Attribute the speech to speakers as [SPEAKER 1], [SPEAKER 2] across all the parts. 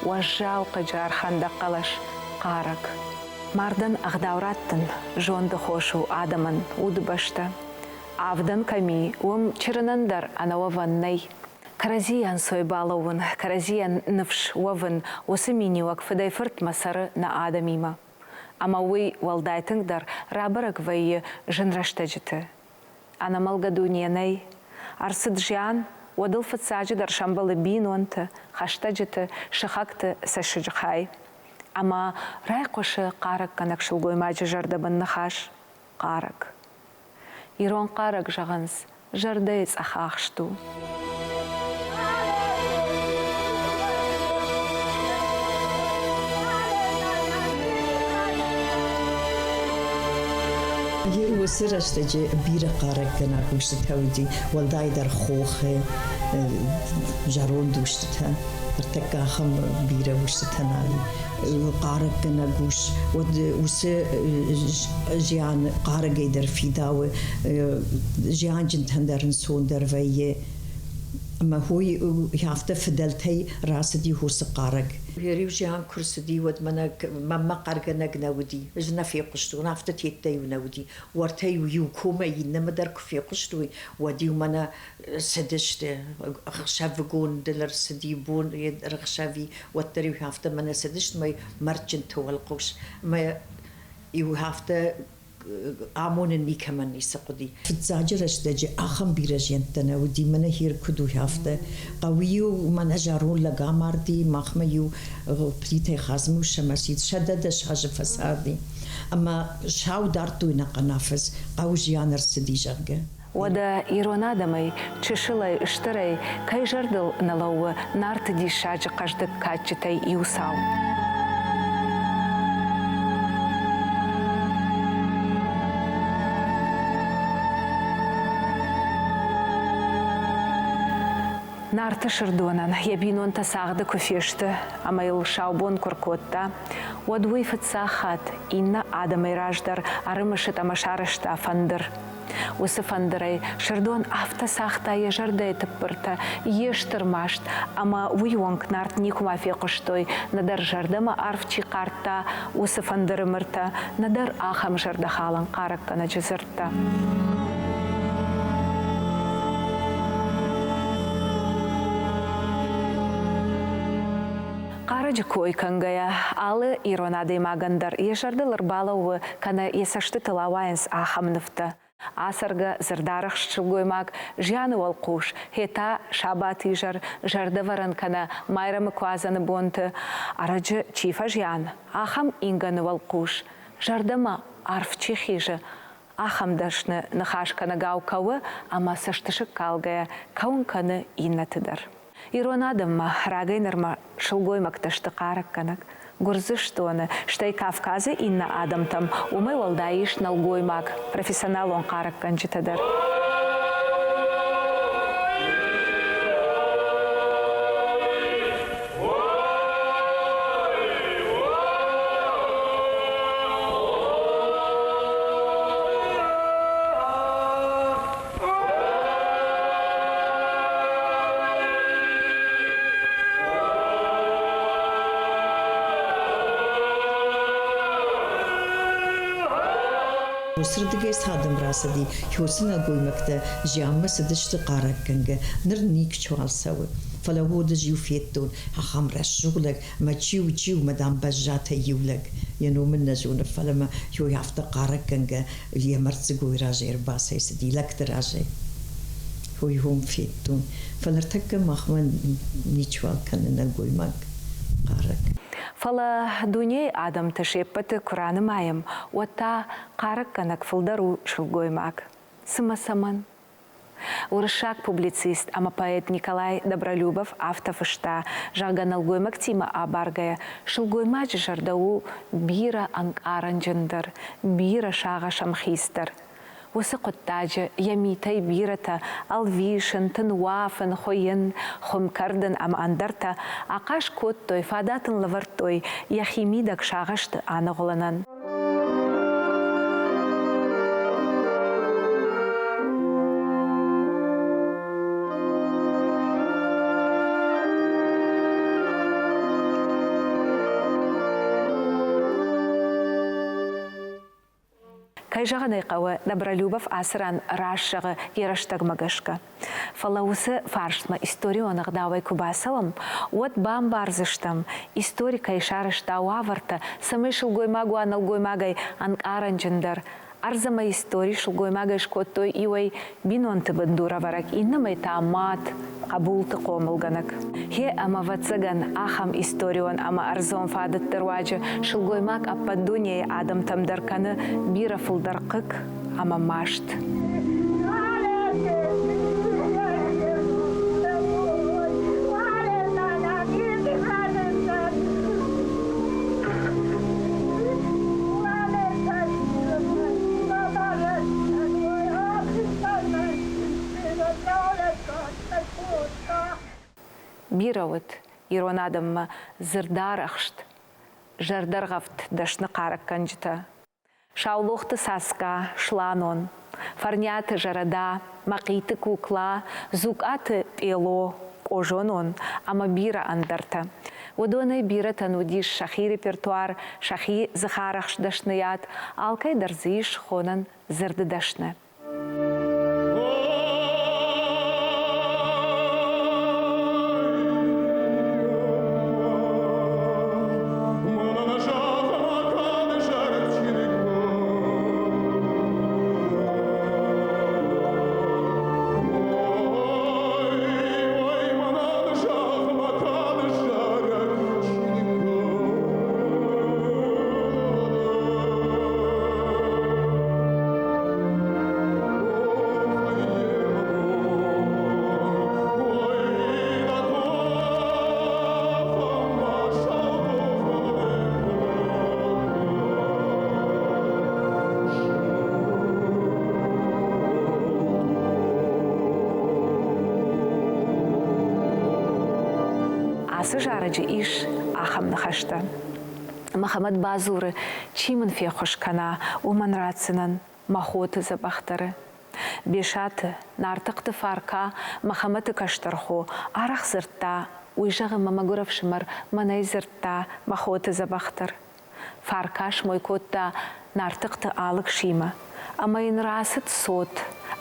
[SPEAKER 1] уӕззау хъыджы ӕрхӕндӕг хъӕлӕс, хъарӕг. Мардӕн ӕгъдау раттын зонды хос у адӕмӕн, удыбӕстӕ. Авдӕн кӕм и, уым чырынӕн дӕр ӕнӕуӕвӕн нӕй. Кӕрӕдзийы ӕнцой балӕууын, кӕрӕдзийӕн ныфс уӕвын, уыцы миниуӕг фыдӕй-фыртмӕ цӕры нӕ адӕмимӕ. Ӕмӕ уый уӕлдай тынгдӕр рабӕрӕг вӕййы зын рӕстӕджыты. Ӕнӕмӕлгӕ дуне нӕй. Ӕрцыд зиан, уӕд ыл фыццаджыдӕр сӕмбӕлы бинонты, хӕстӕджыты, сыхӕгты цӕссыджы хай. Ӕмӕ райхъуысы хъарӕггӕнӕг сылгоймаджы зӕрдӕбын ныхас хъарӕг. Ирон хъарӕг зӕгъынц, зӕрдӕйы цъӕхахст у.
[SPEAKER 2] Уыцы рӕстӕджы бирӕ хъарӕггӕнӕг устытӕ уыди, уӕлдайдӕр хохы зӕронд устытӕ. Ӕртӕккӕ ахӕм бирӕ устытӕ нал и. Хъарӕггӕнӕг ус, уӕд уыцы зиан хъарӕгӕй дӕр фидауы, зианджынтӕн дӕр ӕнцондӕр вӕййы. Ӕмӕ хой афтӕ фыдӕлтӕй рацыди уыцы хъарӕг. Йе зиан куы рцыди, уӕд мӕнӕ мӕнмӕ хъӕргӕнӕг нӕ уыди. Ӕз нӕ фехъуыстон, афтӕ тедтӕ-иу нӕ уыди. Уӕртӕ-иу иу комӕй иннӕмӕ дӕр куы фехъуыстой, уӕд-иу мӕнӕ цыдысты. Ӕхсӕвыгон дыл ӕрцыди, бон ӕрӕхсӕви, уӕддӕр-иу афтӕ мӕнӕ цыдысты мӕ мӕрдджынты уӕлхъус. Мӕ-иу афтӕ амонын никӕмӕн ницы хъуыди. Фыццаджы рӕстӕджы ахӕм бирӕ зиӕнттӕ нӕ уыди, мӕнӕ хир куыд у, афтӕ. Хъӕуы-иу мӕнӕ зӕронд лӕг амарди, махмӕ-иу Плитӕй Хазмус ӕмӕ 110 азы фӕцарди. Ӕмӕ сау дардтой нӕхъӕн афӕдз, хъӕуы зиан ӕрцыди, зӕгъгӕ.
[SPEAKER 1] Уӕдӕ ирон адӕмӕй, чысылӕй, стырӕй, кӕй зӕрдыл нӕ лӕууы Нарты диссаджы хъӕздыг кадджытӕй иу цау. Нарты Сырдонӕн йӕ бинонтӕ цагъды куы фесты ӕмӕ йыл саубон куы ркодта, уӕд уый фыццаг хатт иннӕ адӕмӕй раздӕр ӕрымысыд ӕмӕ сарӕзта фӕндыр. Уыцы фӕндырӕй Сырдон афтӕ цагъта йӕ зӕрдӕйы тыппыртӕ, йе стыр маст, ӕмӕ уый онг Нарт никуыма фехъуыстой, нӕдӕр зӕрдӕмӕ арф чи хъардта, уыцы фӕндыры мыртӕ, нӕдӕр ахӕм зӕрдӕхалӕн хъарӕггӕнӕджы дзырдтӕ. Хъарӕджы кой кӕнгӕйӕ, алы ирон адӕймагӕн дӕр йӕ зӕрдыл ӕрбалӕууы кӕнӕ йӕ цӕстытыл ауайынц ахӕм нывтӕ. Ацӕргӕ дзырдарӕхст сылгоймаг зианы уӕлхъус, гъе та сабатизӕр, зӕрдӕвӕрӕн кӕнӕ Майрӕмы куадзӕны бонты ӕрӕджы чи фӕзиан, ахӕм ингӕны уӕлхъус, зӕрдӕмӕ арф чи хизы, ахӕм дӕсны ныхасгӕнӕгау кӕуы ӕмӕ цӕстысыг калгӕйӕ кӕуын кӕны иннӕты дӕр. Ирон адӕммӕ рагӕй нырмӕ сылгоймӕгтӕ сты хъарӕггӕнӕг. Гуырдзыстоны, стӕй Кавказы иннӕ адӕмтӕм уымӕй уӕлдай ис нӕлгоймаг, профессионалон хъарӕггӕнджытӕ дӕр.
[SPEAKER 2] Уыцырдыгӕй цы адӕм рацыди, уыцы нӕлгоймӕгтӕ зианмӕ цыдысты хъарӕггӕнгӕ, ныр никчуал цӕуы. Фӕлӕ уӕд ӕз иу федтон, ахӕм рӕсугъд лӕг, мӕ чи у, чи у, мӕ дам, Бӕззатӕй иу лӕг. Йӕ ном ын нӕ зоны, фӕлӕ мӕ йой афтӕ хъарӕггӕнгӕ йӕ мӕрддзыгой разӕй ӕрбацӕйцыди, лӕгты разӕй. Уый уым федтон. Фӕлӕ ӕртӕккӕ махмӕ ничуал кӕны нӕлгоймаг хъарӕг.
[SPEAKER 1] Фӕлӕ дунейы адӕмты се ппӕты куы ранымайӕм, уӕд та хъарӕггӕнӕг фылдӕр у сылгоймаг. Цымӕ цӕмӕн? Уырыссаг публицист ӕмӕ поэт Николай Добролюбов афтӕ фыста, зӕгъгӕ, нӕлгоймӕгтимӕ абаргӕйӕ, сылгоймаджы зӕрдӕ у бирӕ ӕнкъарӕнджындӕр, бирӕ сагъӕсӕмхицдӕр. Уыцы хъуыддаджы йӕ митӕй бирӕтӕ ӕлвисын, тынуафын, хуыйын, хуым кӕрдын ӕмӕ ӕндӕртӕ ахъаз кодтой, фадат ын лӕвӕрдтой йӕхимидӕг сагъӕсты аныгъуылынӕн. Кӕй зӕгъын ӕй хъӕуы, Добролюбов ацы ран раст зӕгъы йӕ рӕстӕгмӕ гӕсгӕ. Фӕлӕ уыцы фарстмӕ историон ӕгъдауӕй куы бацӕуӕм, уӕд бамбардзыстӕм, истори кӕй сарӕзта уавӕртӕ, цӕмӕй сылгоймаг уа нӕлгоймагӕй ӕнкъарӕнджындӕр, ӕрдз ӕмӕ истори сылгоймагӕй скодтой иуӕй бинонты бындурӕвӕрӕг, иннӕмӕй та мад, хъӕбулты хъомылгӕнӕг. Гъе ӕмӕ, ӕвӕццӕгӕн, ахӕм историон ӕмӕ ӕрдзон фадӕтты руаджы сылгоймаг ӕппӕт дунейы адӕмтӕм дӕр кӕны бирӕ фылдӕр хъыг ӕмӕ маст. Бирӕ уыд ирон адӕммӕ дзырдарӕхст, зӕрдӕргъӕвд дӕсны хъарӕггӕнджытӕ. Саулохты Саска, Сланон, Фӕрниаты Зӕрӕда, Мӕхъиты Кукла, Дзукъаты Пъело, Къозонон ӕмӕ бирӕ ӕндӕртӕ. Уыдонӕй бирӕтӕн уыдис сӕхи репертуар, сӕхи дзыхарӕхст дӕсныйад, алкӕй дӕр дзы ис хонӕн дзырды дӕсны. Ацы зарӕджы ис ахӕм ныхӕстӕ. Мӕхӕмӕт бадзуры, чи мын феххуыс кӕна, уымӕн ратдзынӕн мӕ хоты дзӕбӕхдӕры. Бесаты, Нартыхъты Фарка, Мӕхӕмӕты кӕстӕр хо, арӕх дзырдта, уый зӕгъы мӕ мӕгуыр ӕфсымӕр мӕнӕй дзырдта мӕ хоты дзӕбӕхдӕр. Фарка смой кодта Нартыхъты Алыксимӕ, ӕмӕ йын рацыд цот,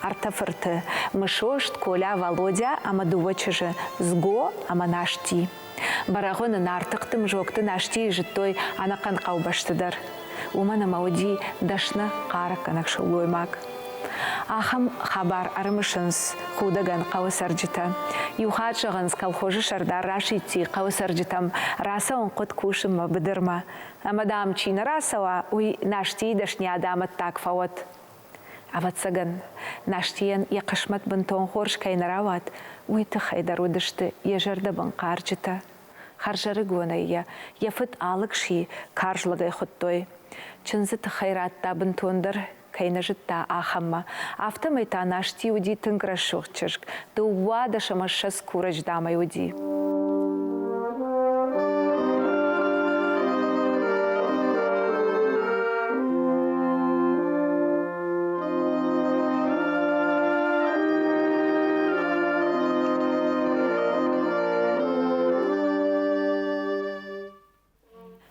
[SPEAKER 1] ӕртӕ фырты, Мысост, Коля, Валодя ӕмӕ дыууӕ чызджы, Зго ӕмӕ Насти. Бӕрӕгъуыны Нартыхъты Мзокты Настийы зыдтой ӕнӕхъӕн хъӕубӕсты дӕр, уымӕн ӕмӕ уыди дӕсны хъарӕггӕнӕг сылгоймаг. Ахӕм хабар ӕрымысынц худӕгӕн хъӕуы цӕрджытӕ. Иу хатт, зӕгъынц, колхозы сӕрдар расидти хъӕуы цӕрджытӕм, рацӕуын хъуыд кусынмӕ быдырмӕ. Ӕмӕ, дам, чи нӕ рацӕуа, уый Настийы дӕсниады амӕттаг фӕуӕд. Ӕвӕццӕгӕн, Настийӕн йӕ хъысмӕт бынтон хорз кӕй нӕ рауад, уый тыххӕй дӕр уыдысты йӕ зӕрдӕбын хъарджытӕ. Хӕрзӕрыгонӕй йӕ йӕ фыд Алыкси карз лӕгӕй хуыдтой. Чындзы тыххӕй радта бынтондӕр кӕй нӕ зыдта, ахӕммӕ. Афтӕмӕй та Насти уыди тынг рӕсугъд чызг, 12 ӕмӕ 20 курӕджы дамӕй уыди.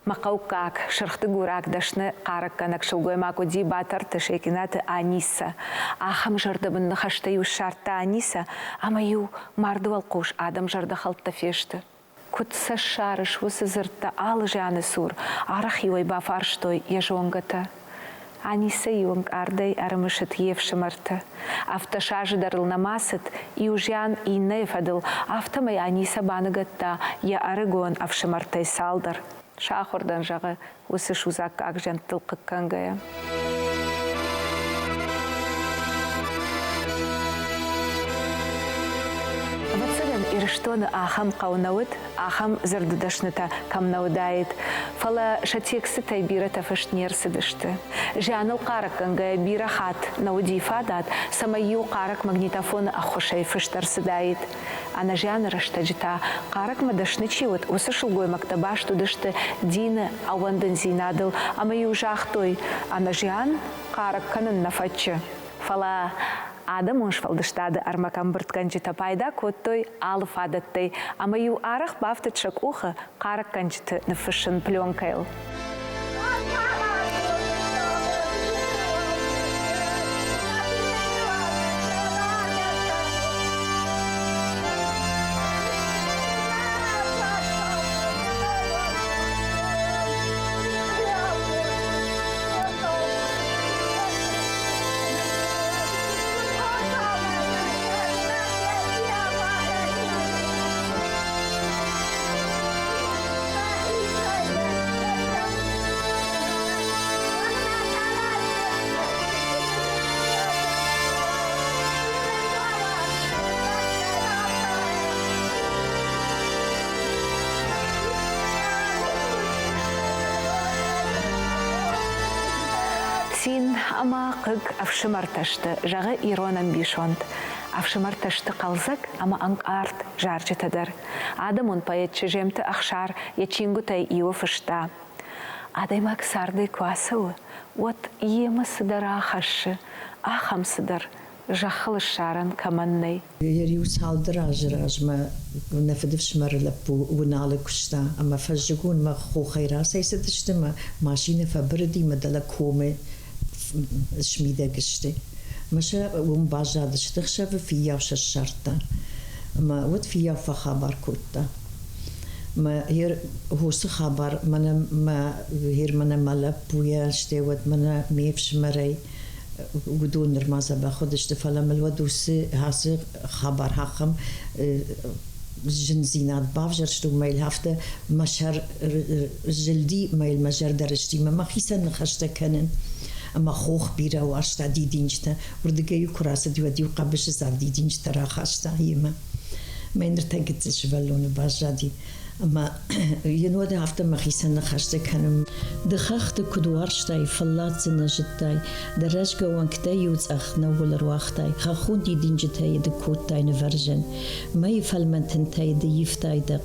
[SPEAKER 1] Мӕ хъӕуккаг, сырхдыгураг дӕсны хъарӕггӕнӕг сылгоймаг уыди Батӕрты Секъинаты Анисӕ. Ахӕм зӕрдӕбын ныхӕстӕ-иу ссардта Анисӕ, ӕмӕ-иу марды уӕлхъус адӕм зӕрдӕхӕлдтӕ фесты. Куыд сӕ ссарыс уыцы дзырдтӕ алы зианы цур, арӕх-иу ӕй бафарстой йӕ зонгӕтӕ. Анисӕ-иу ӕнкъардӕй ӕрымысыд йе фсымӕрты. Афтӕ азы дӕр ыл нӕма цыд, иу зиан иннӕйы фӕдыл, афтӕмӕй Анисӕ баныгӕдта йӕ ӕрыгон ӕфсымӕртӕй цалдӕр. Сахуыр дӕн, зӕгъы, уыцы судзаггаг зӕндтыл хъыг кӕнгӕйӕ. Ӕвӕццӕгӕн, Ирыстоны ахӕм хъӕу нӕ уыд, ахӕм дзырддӕснытӕ кӕм нӕ уыдаид, фӕлӕ сӕ текстытӕй бирӕтӕ фыст не рцыдысты. Зианыл хъарӕггӕнгӕйӕ бирӕ хатт нӕ уыди фадат, цӕмӕй-иу хъарӕг магнитофоны ӕххуысӕй фыст ӕрцыдаид. Ӕнӕзианы рӕстӕджы та хъарӕгмӕ дӕсны чи уыд, уыцы сылгоймӕгтӕ баст уыдысты дины ӕууӕндындзинадыл ӕмӕ-иу загътой, ӕнӕзиан хъарӕг кӕнын нӕ фӕччы. Фӕлӕ адӕмон сфӕлдыстады ӕрмӕгӕмбырдгӕнджытӕ пайда кодтой алы фадӕттӕй ӕмӕ-иу арӕх бафтыд сӕ къухы хъарӕггӕнджыты ныффыссын пленкӕйыл. Цин ӕмӕ хъыг ӕфсымӕртӕ сты, зӕгъы ирон ӕмбисонд. Ӕфсымӕртӕ сты хъӕлдзӕг ӕмӕ ӕнкъард зарджытӕ дӕр. Адӕмон поэт Чыземты Ӕхсар йӕ чингуытӕй иуы фыста: Адӕймаг цардӕй куы ацӕуы, уӕд йемӕ цыдӕр ахӕссы, ахӕм цыдӕр, зӕххыл ссарӕн кӕмӕн нӕй.
[SPEAKER 2] Йӕ риу цалдӕр азы размӕ нӕ фыдыфсымӕры лӕппу Уыналы куыста ӕмӕ фӕззыгонмӕ хохӕй рацӕйцыдысты мӕ машинӕ фӕбырыди мӕ дӕлӕ комы смидӕг сты. Мӕ сӕ уым баззадысты ӕхсӕвы, фыййау сӕ ссардта. Ӕмӕ уӕд фыййау фӕхабар кодта. Мӕ уыцы хабар мӕнӕ мӕ мӕнӕ мӕ лӕппуйӕ, стӕй уӕд мӕнӕ ме фсымӕрӕй уыдон нырма дзӕбӕх уыдысты, фӕлӕ мыл уӕд уыцы ацы хабар ахӕм зындзинад бавзӕрст, уымӕй афтӕ мӕ сӕр зылди, мӕ йыл мӕ зӕрдӕ рысти, мӕ мӕхицӕн ныхӕстӕ кӕнын. Ӕмӕ хох бирӕ уарзта дидинджытӕ. Уырдыгӕй-иу куы рацыди, уӕд-иу хъӕбысы дзаг дидинджытӕ рахаста йемӕ. Мӕ ныртӕ гыццыл сывӕллоны баззади. Ӕмӕ йын уӕд афтӕ мӕхицӕн ныхӕстӕ кӕнын. Ды хӕхты куыд уарзтай, фӕллад дзы нӕ зыдтай, дӕ рӕзгӕ уӕнгтӕ-иу цъӕх нӕууыл ӕруагътай, хӕххон дидинджытӕй ды кодтай нывӕрзӕн, мӕйы фӕлмӕн тынтӕй ды ивтай дӕ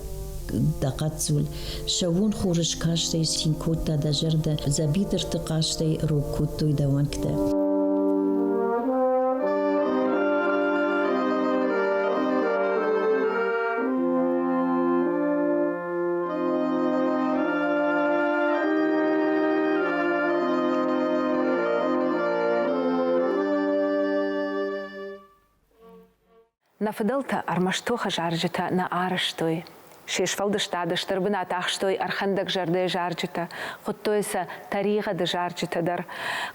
[SPEAKER 2] дӕ хъӕццул. Сӕууон хуры скастӕй цин кодта дӕ зӕрдӕ, дзӕбидырты хъазтӕй рог кодтой дӕ уӕнгтӕ.
[SPEAKER 1] Нӕ фыдӕлтӕ ӕрмӕст тохы зарджытӕ нӕ арӕзтой. Се сфӕлдыстады стыр бынат ахстой ӕрхӕндӕг зӕрдӕйы зарджытӕ, хуыдтой сӕ тӕригъӕды зарджытӕ дӕр.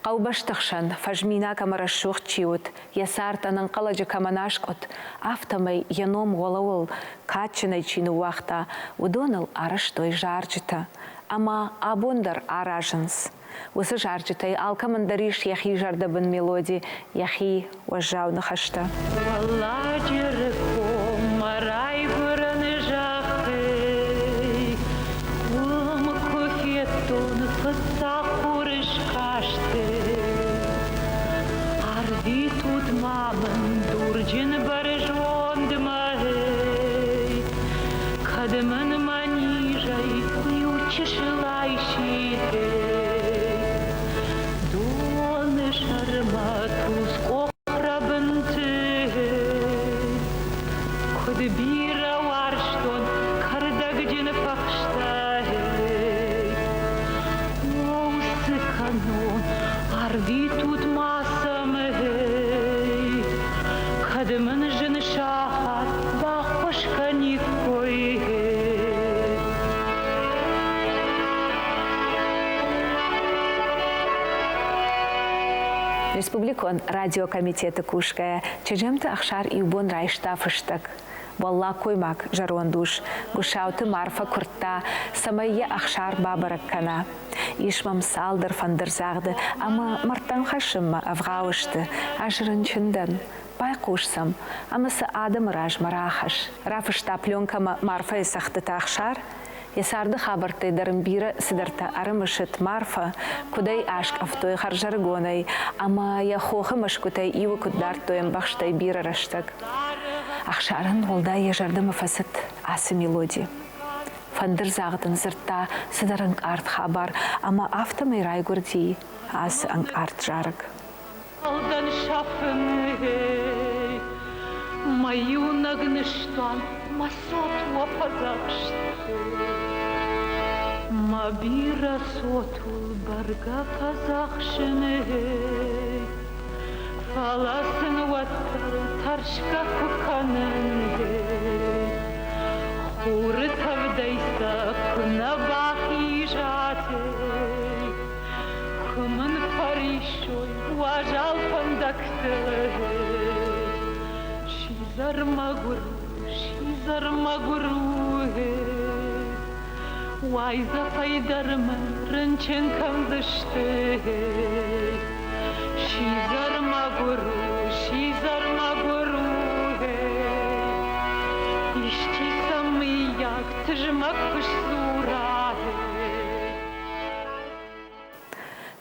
[SPEAKER 1] Хъӕубӕсты хсӕн фӕзминаг ӕмӕ рӕсугъд чи уыд, йӕ цард ӕнӕнхъӕлӕджы кӕмӕн аскъуыд, афтӕмӕй йӕ ном уӕлӕуыл кадджынӕй чи ныууагъта, уыдоныл арӕзтой зарджытӕ. Ӕмӕ абон дӕр аразынц. Уыцы зарджытӕй алкӕмӕн дӕр ис йӕхи зӕрдӕбын мелоди, йӕхи уӕззау ныхӕстӕ.
[SPEAKER 3] Уӕлладжыры коммӕ райгуырӕн зӕххӕй, уым куы федтон фыццаг хуры скастӕй. Арвитут ма мын дурджын бӕрзондмӕ, кӕд мын мӕ низӕй иу чысыл айсите. Доны сӕрмӕ тулдз къохрӕбынты куыд бирӕ уарзтон кӕрдӕгджын фӕхстӕ. О, цы кӕнон, арвитут ма цӕмӕй, кӕд мын зын сахат баххуыс кӕниккой.
[SPEAKER 1] Республикон радиокомитеты кусгӕйӕ, Чеджемты Ӕхсар иу бон райста фыстӕг. Уӕллагкоймаг зӕронд ус Гуыссауты Марфа куырдта, цӕмӕй йӕ Ӕхсар бабӕрӕг кӕна. Ис мӕм цалдӕр фӕндырдзагъды ӕмӕ мӕрдтӕм хӕссынмӕ ӕвгъау сты. Ӕз рынчын дӕн. Байхъус сӕм ӕмӕ сӕ адӕмы размӕ рахӕсс. Рафыста пленкӕмӕ Марфӕйы цӕгъдтытӕ Ӕхсар. Йӕ царды хабӕрттӕй дӕр ын бирӕ цыдӕртӕ ӕрымысыд Марфа, куыд ӕй аскъӕфтой хӕрзӕрыгонӕй ӕмӕ йӕ хохы мӕсгуытӕй иуы куыд дардтой ӕмбӕхстӕй бирӕ рӕстӕг. Ӕхсарӕн уӕлдай йӕ зӕрдӕмӕ фӕцыд ацы мелоди. Фӕндырдзагъд ын дзырдта цыдӕр ӕнкъард хабар ӕмӕ афтӕмӕй райгуырди ацы ӕнкъард зарӕг.
[SPEAKER 3] Алдӕн сафын, мӕ иунӕг ныстуан, мӕ цот уӕ фӕдзӕхст. Мӕ бирӕ цот уыл бӕргӕ фӕдзӕхсын, фӕлӕ сын уӕддӕр тӕрсгӕ куы кӕнын. Хуры тӕвдӕй сӕ куы нӕ бахизат, куы мын фӕрисой уазал фӕндӕгтыл. Сидзӕр мӕгуыр, сидзӕр мӕгуыр у, уайдзӕфӕй дӕр мын рынчын кӕндзысты. Сидзӕр мӕгуыр у, сидзӕр мӕгуыр у, исчи сӕм мыййаг тызмӕг куы сдзура.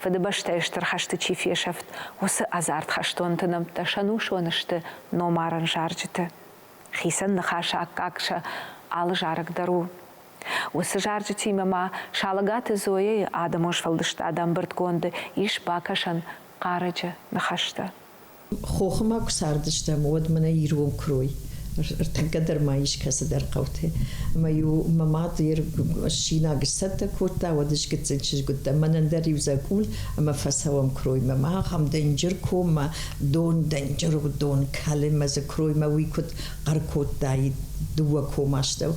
[SPEAKER 1] Фыдыбӕстӕйы Стыр хӕсты чи фесӕфт, уыцы ӕдзард хӕстонты нӕмттӕ сӕнусон сты номарӕн зарджыты. Хицӕн ныхасы аккаг сӕ алы зарӕг дӕр у. Уыцы зарджытимӕ ма Салӕгаты Зояйы адӕмон сфӕлдыстады ӕмбырдгонды ис бакӕсӕн хъарӕджы ныхӕстӕ.
[SPEAKER 2] Хохы ма куы цардыстӕм, уӕд мӕнӕ ирон куырой. Ӕртӕккӕ дӕр ма ис кӕцыдӕр хъӕуты. Ӕмӕ-иу мӕ мад йе ссинаг сцӕттӕ кодта, уӕд ӕз гыццыл чызг уыдтӕн. Мӕнӕн дӕр иу дзӕкъул ӕмӕ фӕцӕуӕм куыроймӕ. Ма ахӕм дынджыр коммӕ дон дынджыр дон кӕлы мӕ дзы куыроймӕ уый куыд хъӕр кодтаид дыууӕ комы астӕу.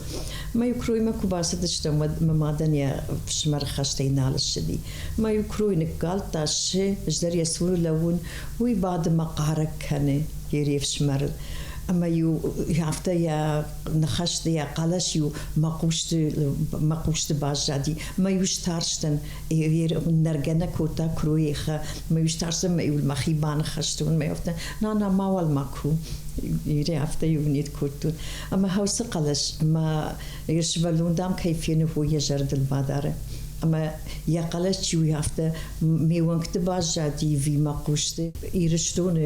[SPEAKER 2] Мӕ-иу куыроймӕ куы бацыдыстӕм, уӕд мӕ мадӕн йӕ фсымӕр хӕстӕй нал ссыди. Мӕ-иу куырой ныккалдта, ссы, ӕз дӕр йӕ цуры лӕууын, уый бады мӕ хъарӕг кӕны йе фсымӕрыл. Ӕмӕ-иу афтӕ йӕ ныхӕсты, йӕ хъӕлӕс-иу мӕ хъусты, мӕ хъусты баззади. Мӕ-иу старстӕн, нӕргӕ нӕ кодта куыройы мӕ-иу старстӕн, мӕ-иу мӕхи баныхӕстон, мӕ афтӕ, нана, мауал ма ку. Ире афтӕ-иу нет кодтон. Ӕмӕ хӕусы хъӕлӕс мӕ сывӕллон, дам, кӕй фены, уый йӕ зӕрдыл бадары. Ӕмӕ йӕ хъӕлӕс чи у, афтӕ ме уӕнгты баззади ӕви мӕ хъусты. Ирыстоны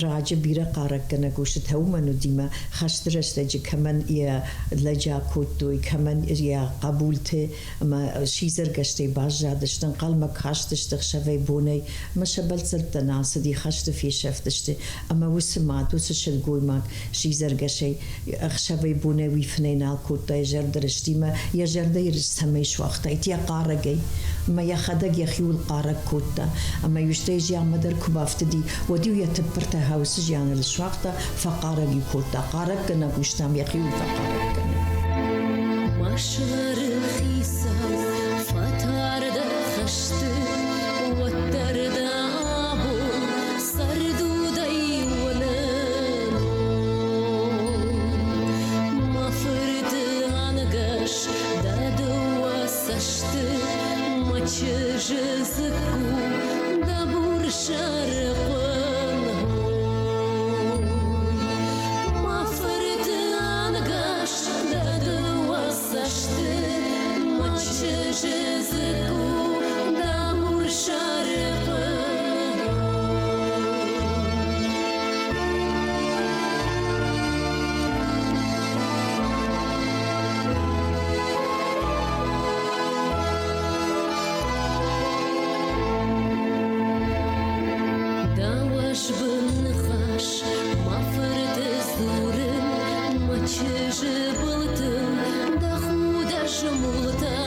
[SPEAKER 2] раджы бирӕ хъарӕггӕнӕг устытӕ уымӕн уыди мӕ хӕсты рӕстӕджы кӕмӕн йӕ лӕджы акодтой, кӕмӕн йӕ хъӕбулты ӕмӕ сидзӕргӕстӕй баззадысты, ӕнхъӕлмӕ кастысты ӕхсӕвӕй-бонӕй ӕмӕ сӕ бӕлццӕттӕ нал цыди, хӕсты фесӕфтысты. Ӕмӕ уыцы мад, уыцы сылгоймаг сидзӕргӕсӕй ӕхсӕвӕй-бонӕй уый фынӕй нал кодта йӕ зӕрдӕ рыстимӕ, йӕ зӕрдӕйы рыст цӕмӕй суагътаид йӕ хъарӕгӕй. Ӕмӕ йӕхӕдӕг йӕхиуыл хъарӕг кодта. Ӕмӕ-иу стӕй зианмӕ дӕр куы бафтыди, уӕд-иу йӕ тыппыртӕ хӕусы зианыл суагъта, фӕхъарӕг-иу кодта. Хъарӕггӕнӕг ус, дам, йӕхиуыл фӕхъарӕг кӕны.
[SPEAKER 4] Мӕсгуыры хицау фӕтар дӕ хӕсты, уӕддӕр дӕ абон цӕрдудӕй уынын. Мӕ фырты ӕнгӕс дӕ дыууӕ цӕсты, мӕ чызджы дзыкку дӕ бур сӕрыхъуын. Мӕ фырты ӕнгӕс дӕ дыууӕ цӕсты, мӕ чызджы дзыкку дӕ бур сӕрыхъуын. Дӕуӕзбын ныхас мӕ фырты дзурын, мӕ чызджы былтыл дӕ худӕзмултӕ.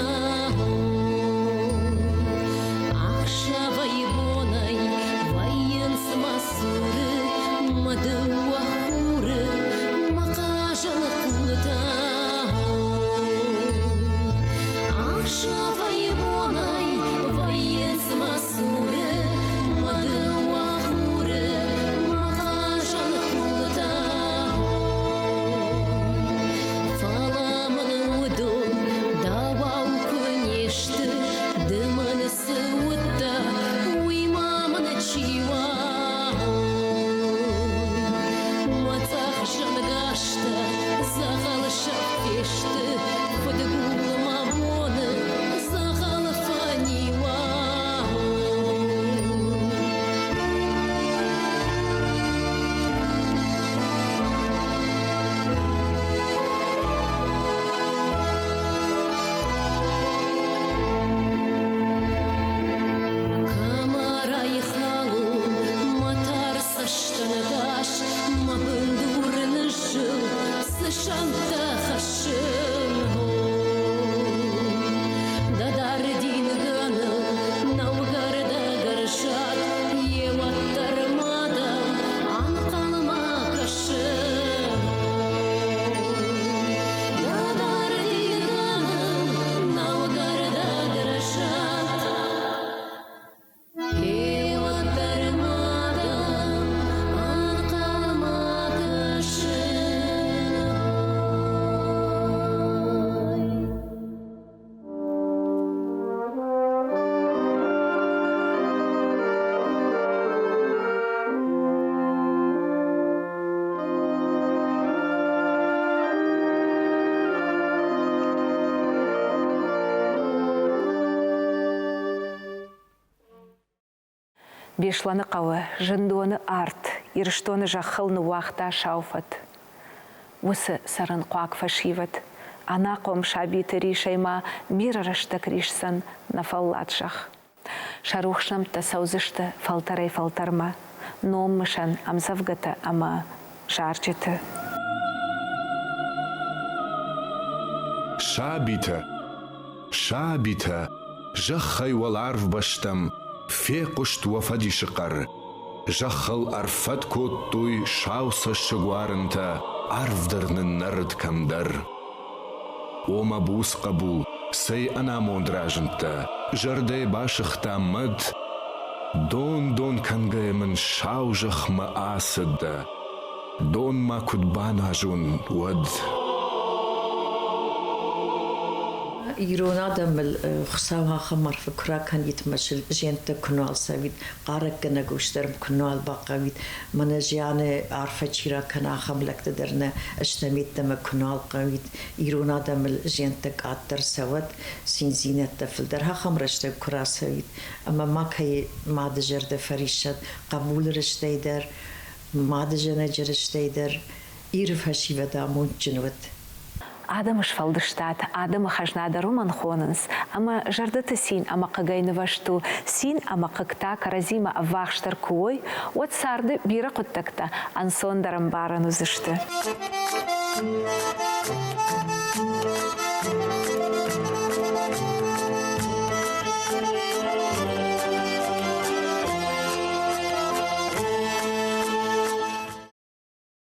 [SPEAKER 1] Беслӕныхъӕуы зындоны арт Ирыстоны зӕххыл ныууагъта сау фӕд. Уыцы цӕрынхъуаг фӕсивӕд, ӕнахъом сабиты рисӕй ма бирӕ рӕстӕг рисдзӕн нӕ фӕллад зӕхх. Сӕ рухс нӕмттӕ цӕудзысты фӕлтӕрӕй-фӕлтӕрмӕ, номмысӕн ӕмдзӕвгӕтӕ ӕмӕ зарджыты.
[SPEAKER 5] Сабитӕ, сабитӕ, зӕххӕй уӕларвбӕстӕм фехъуыст уӕ фӕдисы хъӕр. Зӕххыл ӕрфӕд кодтой сау цӕссыгуарынтӕ, арв дӕр ныннӕрыд кӕмдӕр. О мӕ буц хъӕбул, цӕй ӕнамонд разындтӕ, зӕрдӕйы басыгъта мад. Дон-дон кӕнгӕйӕ мын сау зӕхмӕ ацыд дӕ. Дон ма куыд баназон, уӕд.
[SPEAKER 2] Ирон адӕмыл Хуыцау ахӕм арфӕ куы ракӕнид ӕмӕ сыл зиӕнттӕ куы нал цӕуид, хъарӕггӕнӕг ус дӕр куы нал бахъӕуид, мӕнӕ зианы арфӕ чи ракӕна, ахӕм лӕгтӕ дӕр нӕ стӕм йеддӕмӕ куы нал хъӕуид, ирон адӕмыл зиӕнттӕ къаддӕр цӕуӕд, циндзинӕдтӕ фылдӕр ахӕм рӕстӕг куы рацӕуид, ӕмӕ макӕй мады зӕрдӕ фӕриссӕд хъӕбулы рыстӕй дӕр, мадызӕнӕджы рыстӕй дӕр Иры фӕсивӕд амондджын уыд.
[SPEAKER 1] Адӕмы сфӕлдыстад адӕмы хӕзна дӕр уымӕн хонынц, ӕмӕ зӕрдӕты цин ӕмӕ хъыгӕй нывӕзт у, цин ӕмӕ хъыг та кӕрӕдзимӕ ӕввахсдӕр куы уой, уӕд царды бирӕ хъуыддӕгтӕ ӕнцондӕр ӕмбарӕн уыдзысты.